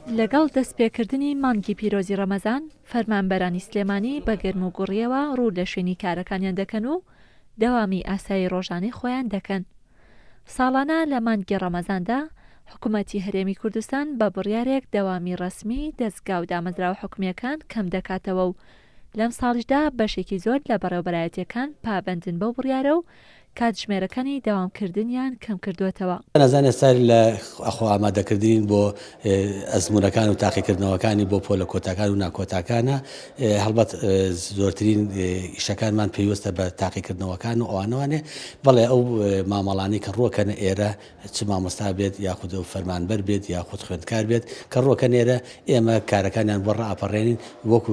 لەگەڵ دەستپێکردنی مانگی پیرۆزی ڕەمەزان، فەرمانبەرانی سلێمانی بە گەرموگوڕییەوە ڕوو لە شوێنی کارەکانیان دەکەن و دەوامی ئاسایی ڕۆژانەی خۆیان دەکەن. ساڵانە لە مانگی ڕەمەزاندا حکومەتی هەرێمی کوردستان بە بڕیارێک دەوامی ڕەسمی دەزگا و دامەزراوە حکومییەکان کەمدەکاتەوە و لەمساڵیشدا بەشێکی زۆر لە بەڕێوەبەرایەتییەکان پابەندن بەو بڕیارە و کاتژمێرەکانی دەوامکردنیان کەمکردووەتەوە. نازانێت ئێستا لە خۆ ئامادەکردنین بۆ ئەزموونەکان و تاقیکردنەوەکانی بۆ پۆلە کۆتاکان و ناکۆتاکانە، هەڵبەت زۆرترین ئیشەکانمان پەیوەستە بە تاقیکردنەوەکان و ئەوانەوانێ، بەڵێ ئەو مامەڵانەی کە ڕووەکەنە ئێرە چ مامۆستا بێت یاخود فەرمانبەر بێت یاخود خوێندکار بێت کە ڕووەکەن ئێرە ئێمە کارەکانیان بۆ ڕائەپەڕێنین وەکو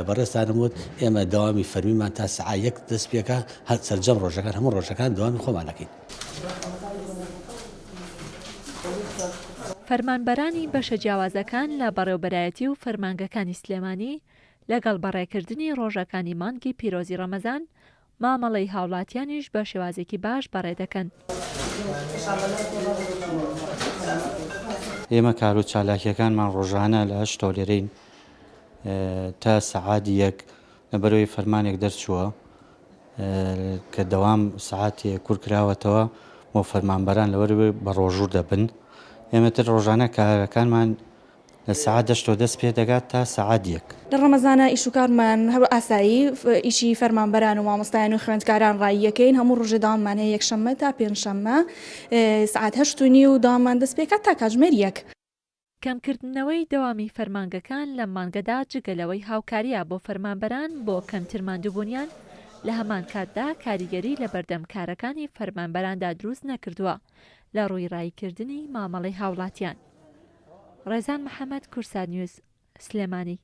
بەڕێزتانم وت ئێمە دەوامی فەرمیمان تا سەعا یەک دەست پێکا هەر سەرجەم ڕۆژەکان هەموو ڕۆژەکان دەوامی خۆمان ئەکەین. فەرمانبەرانی بەشە جیاوازەکان لە بەڕێوبەرایەتی و فەرمانگەکانی سلێمانی لەگەڵ بەڕێکردنی ڕۆژەکانی مانگی پیرۆزی ڕەمەزان مامەڵەی هاوڵاتیانیش بە شێوازێکی باش بەڕێدەکەن. ئێمە کارو چالاکیەکانمان ڕۆژانە لە هەشتەوە لێرەین تا سەعات یەک، لەبەرئەوەی فەرمانێک دەرچووە کە دەوام سەعاتێ کورتکراوەتەوە بۆ فەرمانبەران لەوەرەوەی بە ڕۆژوو دەبن ئێمە تر ڕۆژانە کارەکانمان لە سەعات دەشتەوە دەست پێ دەگات تا سەعات یەک. لە ڕەمەزانا ئیش و کارمان هەر ئاسایی ئیشی فەرمانبەران و مامۆستایان و خوێندکاران ڕاییەکەین هەموو ڕۆژێ دەواممان هەیە یەکشەممە تا پێنجشەممە سەعات هەشت و نیو دەواممان دەست پێکات تا کاتژمێر یەک. کەمکردنەوەی دەوامی فەرمانگەکان لەم مانگەدا جگە لەوەی هاوکارییە بۆ فەرمانبەران بۆ کەمتر ماندووبوونیان، لە هەمان کاتدا کاریگەری لەبەردەم کارەکانی فەرمانبەراندا دروست نەکردووە لە ڕووی ڕاییکردنی مامەڵەی هاوڵاتیان. ڕێزان محەمەد، کوردسات نیوز، سلێمانی.